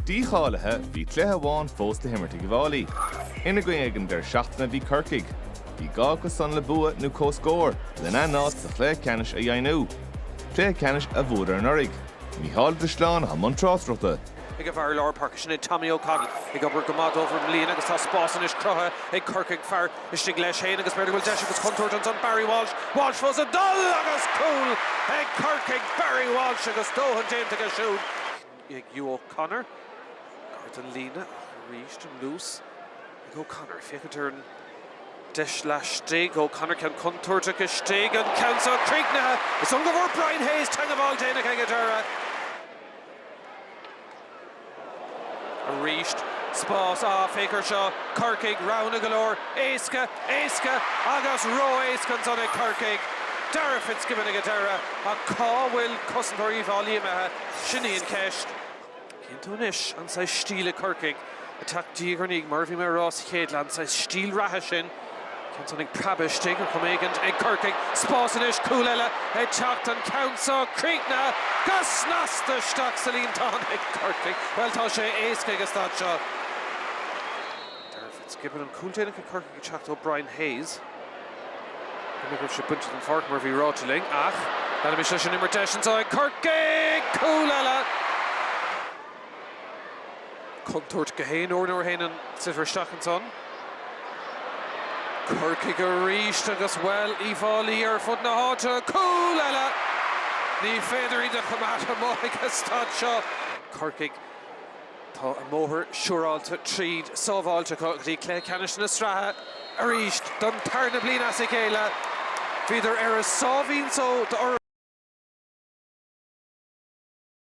Dícháilithe, bhí cluiche amháin fós le himirt ag Uíbh Fhailí. Ina gcoinne ag an deireadh seachtaine bhí Corcaigh. Bhí gá acu san le bua nó comhscór lena n-áit sa chluiche ceannais a dheimhniú. Cluiche ceannais a bhuadar anuraidh. Mícheál Ó Drisleáin i mbun tráchtaireachta. ag an bhfear lár páirce sin é Tommy O'Connell ag obair go maith dóibh i mbliana agus tá spás anois cruthaithe ag Corcaigh, fear istigh leis féin agus b'fhéidir go bhfuil deis agus contúirt ansan Barry Walsh, Walsh fós ag dul agus cúl ag Corcaigh, Barry Walsh agus dóthain déanta aige siúd. Ag Hugh O'Connor, gar don líne ach arís an luas ag O'Connor, féachaint ar an deis laistigh, O'Connor ceann contúirteach istigh, an ceann seo críochnaithe, is dóigh go bhfuair Brian Hayes teangabháil déanach ag an deireadh. Arís, spás, ah, féach ar seo, Corcaigh, roghanna go leor, éasca, éasca agus ró-éasca ansan ag Corcaigh. Darragh Fitzgibbon ag an deireadh, ach cá bhfuil cosantóir Uíbh Fhailí imithe? Sin í an cheist. Cíonn tú anois an saghas stíl ag Corcaigh ag teacht diaidh ar ndiaidh, mar a bhí mé a rá sa chéad leath, an saghas stíl reatha sin. Ceann san ag preabadh istigh ar chuma éigint ag Corcaigh. Spás anois, cúl eile ag teacht, an ceann seo críochnaithe go snasta isteach sa líontán ag Corcaigh. Bhuel, tá sé éasca ag an staid seo. Darragh Fitzgibbon, an cúl déanach ag Corcaigh ag teacht ó Brian Hayes. Go raibh sé bainte den pháirc mar a bhí ráite linn ach leanaimis leis an imirt deis anseo ag Corcaigh! Cúl eile! Contúirt gach aon uair nuair a théann an sliotar isteach ansan. Corcaigh arís agus, bhuel, Uíbh Fhailí ar fud na háite. Cúl eile! Ní féidir iad a choimeád amuigh ag an staid seo. Corcaigh, tá a mbóthar siúráilte tríd, sábháilte acu go dtí cluiche ceannais na sraithe arís don tarna bliain as a chéile. Bhíodar ar a sáimhín só d'fhoireann.